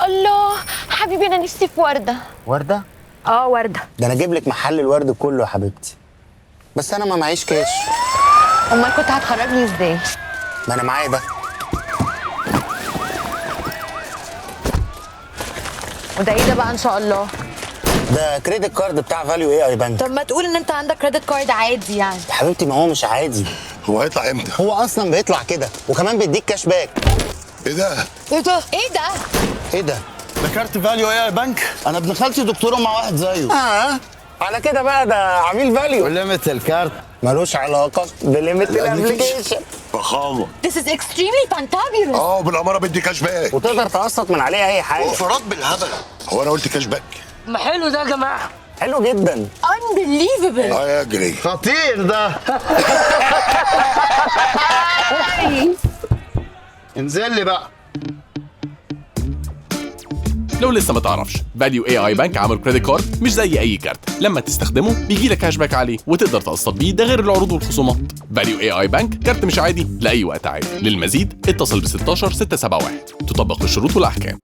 الله حبيبي، انا نفسي في ورده. ورده؟ اه ورده. ده انا اجيب لك محل الورد كله يا حبيبتي، بس انا ما معيش كاش. امال كنت هتخرجني ازاي؟ ما انا معايا ده. وده ايه ده بقى ان شاء الله؟ ده credit card بتاع Value AI Bank. طب ما تقول ان انت عندك credit card عادي يعني. يا حبيبتي ما هو مش عادي. هو هيطلع امتى؟ هو اصلا بيطلع كده، وكمان بيديك cash back. ايه ده؟ ايه ده؟ ايه ده؟ ايه ده؟ ده كارت Value AI Bank. انا ابن خالتي دكتورة مع واحد زيه. اه على كده بقى ده عميل Value. و limit الكارت ملوش علاقة ب limit ال application. فخامة. This is extremely fantabulous. اه بالاماره بدي cash back وتقدر تقسط من عليه اي حاجة. اوفرات بالهبل. هو انا قلت cash back؟ ما حلو ده يا جماعة، حلو جدا. Unbelievable. اه يجري خطير ده. انزل لي بقى. لو لسه ما تعرفش، Value AI Bank عمل credit card مش زي اي كارت، لما تستخدمه بيجي لك cash back عليه وتقدر تقسط بيه، ده غير العروض والخصومات. Value AI Bank كارت مش عادي لاي وقت عادي. للمزيد اتصل ب 16 671. تطبق الشروط والاحكام.